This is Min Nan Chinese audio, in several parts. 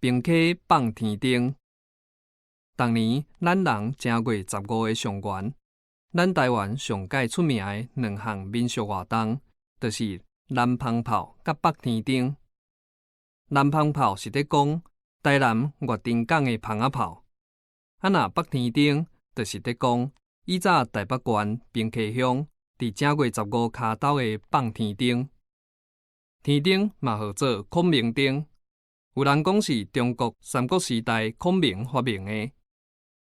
平溪放天燈。逐年咱人正月十五的上元，咱台灣上蓋出名的兩項民俗活動，就是南蜂炮佮北天燈。南蜂炮是咧講台南月津港的蜂仔炮，啊若北天燈，就是咧講以早台北縣平溪鄉佇正月十五跤兜的放天燈。天燈嘛號做孔明燈，有人講是中國三國時代孔明發明的。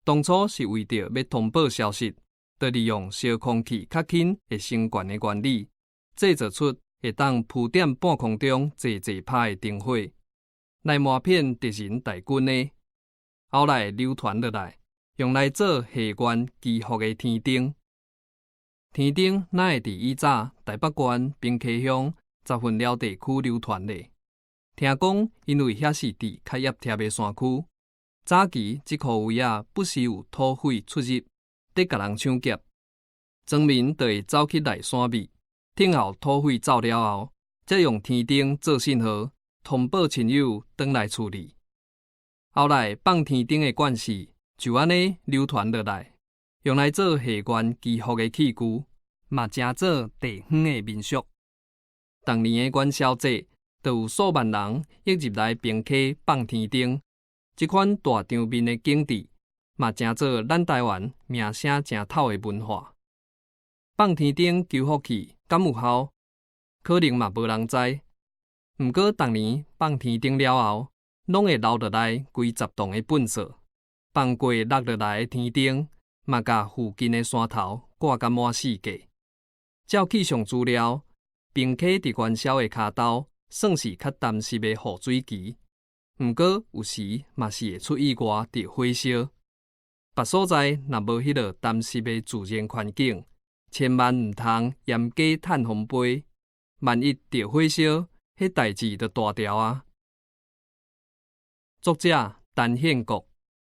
當初是為著欲通報消息，就利用燒空氣較輕會升懸的原理，製造出會當浮佇半空中齊齊拍的燈火，來瞞騙敵人大軍的。後來流傳落來，用來做下元祈福的天燈。天燈哪會佇以早台北縣平溪鄉十分寮地區流傳咧？聽講因為遐是佇較壓貼的山區，早期這箍位仔不時有土匪出入，佇共人搶劫，莊民就會走去內山覕，等候土匪走了後，才用天燈做信號，通報親友轉來厝裡。後來放天燈的慣勢就按呢流傳落來，用來做下元祈福的器具，嘛成做地方的民俗。逐年的元宵節，就有數萬人湧入來平溪放天燈。這款大場面的景致，嘛成做咱台灣名聲誠透的文化。放天燈求福氣，敢有效？可能嘛無人知。毋過逐年放天燈了後，攏會留落來幾十棟的糞埽。放過落落來的天燈，嘛共附近的山頭掛甲滿四界。照氣象資料，平溪佇元宵的跤兜，算是較澹濕的雨水期。毋過有時嘛是會出意外著火燒。別所在若無彼落澹濕的自然環境，千萬毋通嚴加趁風飛。萬一著火燒，彼代誌就大條啊！作者陳憲國。